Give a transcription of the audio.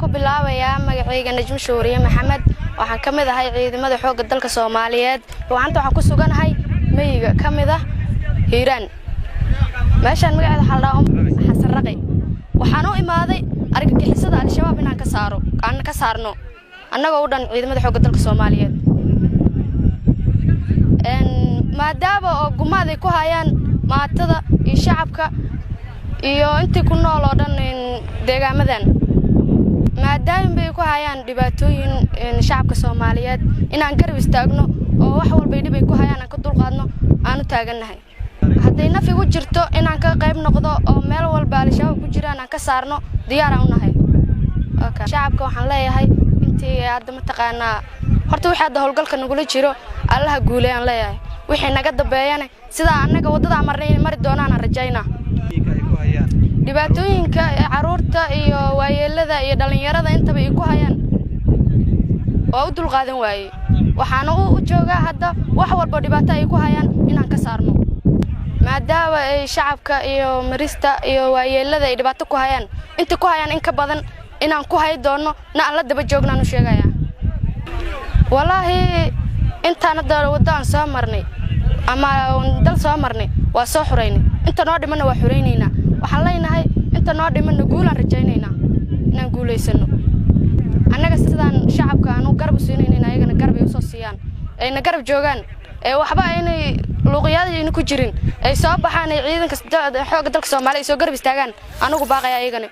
Ku bilaabayaa magacayga Najmo Shuuriye Maxamed. Waxaan ka mid ahay ciidamada xoogga dalka Soomaaliyeed. Ruuxanta waxaan ku suganahay meyiga ka mid ah Hiiraan. Meeshaan magaceeda waxaa la dhahaa Xasan Raqi. Waxaan u imaaday argagixisada Al-Shabaab inaan ka saaro, aan ka saarno annagoo u dhan ciidamada xoogga dalka Soomaaliyeed, maadaama oo gumaad ay ku hayaan maatada iyo shacabka iyo intii ku nool oo dhan deegaamadan, maadaama bay ku hayaan dhibaatooyin shacabka Soomaaliyeed, inaan garab istaagno oo wax walbay dhib ay ku hayaan aan ka dulqaadno aan u taagannahay. Hadday naf igu jirto, inaan ka qayb noqdo oo meel walba Al-Shabaab ku jiraan aan ka saarno diyaaraan u nahay. Shacabka waxaan leeyahay, intii hadda mataqaanaa horta wixii hadda howlgalka nagula jiro, Allaha guuley aan leeyahay. Wixii naga dambeeyana, sidaa annaga waddadaa marnay inay mari doonaan aan rajaynaa. Dhibaatooyinka caruurta iyo waayeelada iyo dhallinyarada intaba ay ku hayaan waa u dulqaadan waayey. Waxaana u joogaa hadda wax walba dhibaato ay ku hayaan inaan ka saarno, maadaama ay shacabka iyo marista iyo waayeelada ay dhibaato ku hayaan. Inta ku hayaan in ka badan inaan ku hay doonno na aan la daba joognaan u sheegayaa. Wallaahi intaan hadda waddo aan soo marnay ama dal soo marnay waa soo xuraynay. Inta noo dhimanna waa xuraynaynaa. Waxaan leenahay inta noo dhimanna guulaan rajaynaynaa inaan guulaysano. Annaga sidaan shacabka aanu garab u siinaynin, ayagana garab ay usoo siiyaan, ayna garab joogaan, ee waxba aynay luuqyaadayna ku jirin, ay soo baxaan, ay ciidanka xoogga dalka Soomaaliya ay soo garab istaagaan anugu baaqaya ayagana.